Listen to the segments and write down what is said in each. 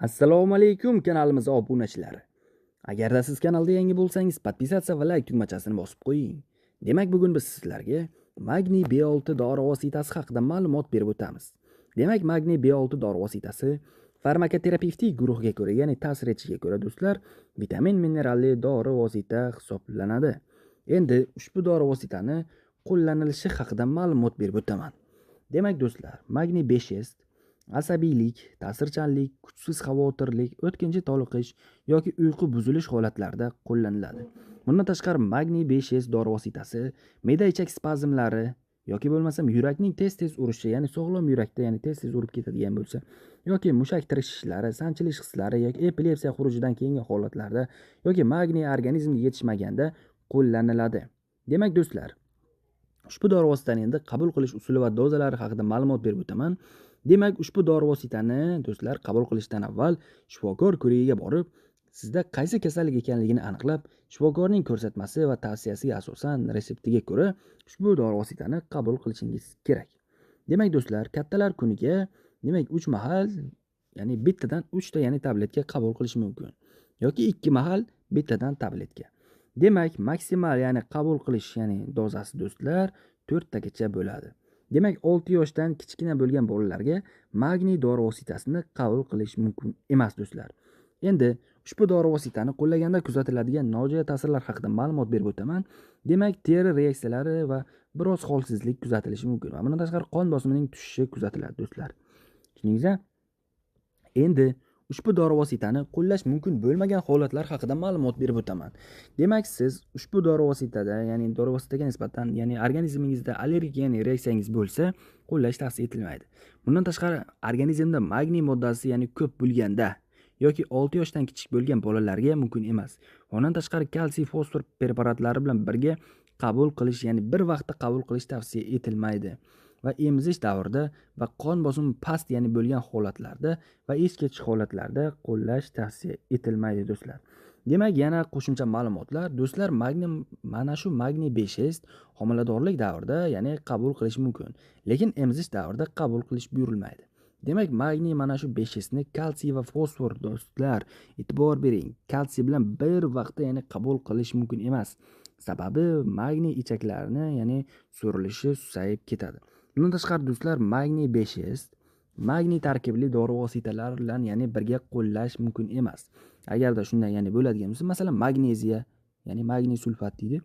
Assalomu alaykum kanalimiz obunachilari. Agarda siz kanalda yangi bo'lsangiz, podpisatsiya va like tugmachasini bosib qo'ying. Demak, bugun biz sizlarga Magniy B6 dori vositasi haqida ma'lumot berib o'tamiz. Demak, Magniy B6 dori vositasi farmakoterapevtik guruhga ko'ra, ya'ni ta'sir etishiga ko'ra do'stlar, vitamin mineralli dori vosita hisoblanadi. Endi ushbu dori vositani qo'llanilishi haqida ma'lumot berib o'taman. Demak do'stlar, Magniy B6 asabiylik, ta'sirchanlik, kuchsiz xavotirlik, o'tkinchi toliqish yoki uyqu buzilish holatlarida qo'llaniladi. Bundan tashqari Magniy B6 dori vositasi me'da ichak spazmlari yoki bo'lmasam yurakning tez-tez urishi, ya'ni sog'lom yurakda, ya'ni tez-tez urib ketadigan bo'lsa, yoki mushak tirishishlari, sanchilish hislari yoki epilepsiya xurujidan keyingi holatlarda yoki magniy organizmga yetishmaganda qo'llaniladi. Demak do'stlar, ushbu dori vositani endi qabul qilish usuli va dozalari haqida ma'lumot berib o'taman. Demak, ushbu dori vositani do'stlar qabul qilishdan avval shifokor ko'rigiga borib, sizda qaysi kasallik ekanligini aniqlab, shifokorning ko'rsatmasi va tavsiyasiga asosan retseptiga ko'ra ushbu dori vositani qabul qilishingiz kerak. Demak do'stlar, kattalar kuniga demak 3 mahal, ya'ni bittadan 3 ta ya'ni tabletka qabul qilish mumkin yoki 2 mahal bittadan tabletka. Demak, maksimal ya'ni qabul qilish ya'ni dozasi do'stlar 4 tagacha bo'ladi. Demak, 6 yoshdan kichkina bo'lgan bolalarga magniy dori vositasini qabul qilish mumkin emas do'stlar. Endi ushbu dori vositani qo'llaganda kuzatiladigan nojo'ya ta'sirlar haqida ma'lumot berib o'taman. Demak, teri reaksiyalari va biroz holsizlik kuzatilishi mumkin va bundan tashqari qon bosimining tushishi kuzatiladi do'stlar. Tushundingizmi? Endi ushbu dori vositani qo'llash mumkin bo'lmagan holatlar haqida ma'lumot berib o'taman. Demak, siz ushbu dori vositada, ya'ni dori vositaga nisbatan, ya'ni organizmingizda allergik, ya'ni reaksiyangiz bo'lsa, qo'llash tavsiya etilmaydi. Bundan tashqari organizmda magniy moddasi, ya'ni ko'p bo'lganda yoki 6 yoshdan kichik bo'lgan bolalarga mumkin emas. Undan tashqari kalsiy, fosfor preparatlari bilan birga qabul qilish, ya'ni bir vaqtda qabul qilish tavsiya etilmaydi. Va emizish davrida va qon bosimi past, ya'ni bo'lgan holatlarda va es ketish holatlarda qo'llash tavsiya etilmaydi do'stlar. Demak, yana qo'shimcha ma'lumotlar do'stlar, magniy, mana shu magniy B6 homiladorlik davrida, ya'ni qabul qilish mumkin, lekin emizish davrida qabul qilish buyurilmaydi. Demak, magniy mana shu B6 ni kalsiy va fosfor do'stlar, e'tibor bering, kalsiy bilan bir vaqtda, ya'ni qabul qilish mumkin emas. Sababi magniy ichaklarni, ya'ni so'rilishi susayib ketadi. Bundan tashqari do'stlar, magniy B6 magniy tarkibli dori vositalari bilan, ya'ni birga qo'llash mumkin emas. Agarda shunday, ya'ni bo'ladigan bo'lsa, masalan, magneziya, ya'ni magniy sulfat deydi.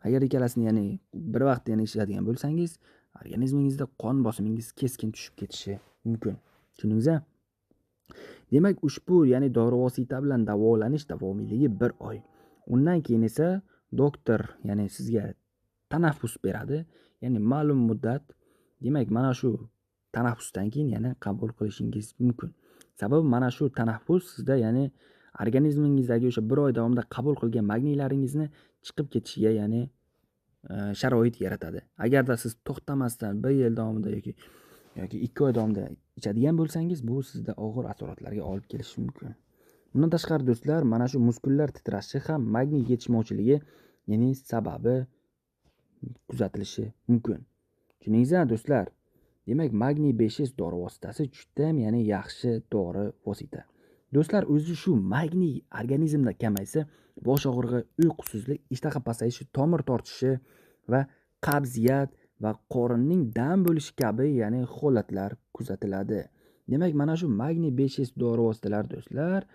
Agar ikkalasini, ya'ni bir vaqtda, ya'ni ichadigan bo'lsangiz, organizmingizda qon bosimingiz keskin tushib ketishi mumkin. Tushundingizmi? Demak, ushbu, ya'ni dori vosita bilan davolanish davomiyligi 1 oy. Undan keyin esa doktor, ya'ni sizga tanaffus beradi, ya'ni ma'lum muddat. Demak, mana shu tanaffusdan keyin yana qabul qilishingiz mumkin. Sababi mana shu tanaffus sizda, ya'ni organizmingizdagi o'sha 1 oy davomida qabul qilgan magniylaringizni chiqib ketishiga, ya'ni sharoit yaratadi. Agarda siz to'xtamasdan 1 yil davomida yoki 2 oy davomida ichadigan bo'lsangiz, bu sizda og'ir asoratlarga olib kelishi mumkin. Bundan tashqari do'stlar, mana shu muskullar titrashi ham magniy yetishmovchiligi, ya'ni sababi kuzatilishi mumkin. Tushundingizmi do'stlar? Demak, magniy B6 dori vositasi juda ham, ya'ni yaxshi dori vosita. Do'stlar, o'zi shu magniy organizmda kamaysa, bosh og'rig'i, uyqusizlik, ishtaha pasayishi, tomir tortishi va qabziyat va qorinning dam bo'lishi kabi, ya'ni holatlar kuzatiladi. Demak, mana shu magniy B6 dori vositalari do'stlar,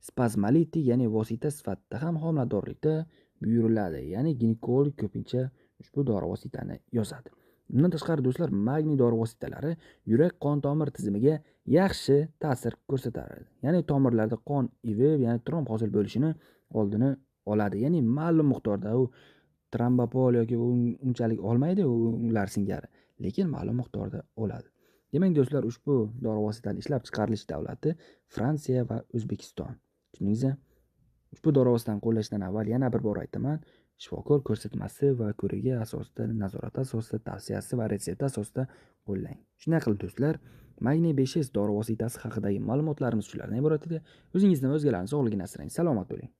spazmolitik, ya'ni vosita sifatida ham homiladorlikda buyuriladi. Ya'ni ginekolog ko'pincha ushbu dori vositani yozadi. Bundan tashqari do'stlar, magniy dori vositalari yurak qon tomir tizimiga yaxshi ta'sir ko'rsatadi. Ya'ni tomirlarda qon ivib, ya'ni tromb hosil bo'lishini oldini oladi. Ya'ni ma'lum miqdorda u trombopol yoki unchalik olmaydi ular singari, lekin ma'lum miqdorda oladi. Demak do'stlar, ushbu dori vositani ishlab chiqarilish davlati Fransiya va O'zbekiston. Tushundingizmi? Ushbu dori vositani qo'llashdan avval yana bir bor aytaman, shifokor ko'rsatmasi va ko'rigi asosida, nazorati asosida, tavsiyasi va retsepti asosida qo'llang. Shunday qilib do'stlar, magniy B6 dori vositasi haqidagi ma'lumotlarimiz shulardan iborat edi. O'zingizni va o'zgalarning sog'ligini asrang. Salomat bo'ling.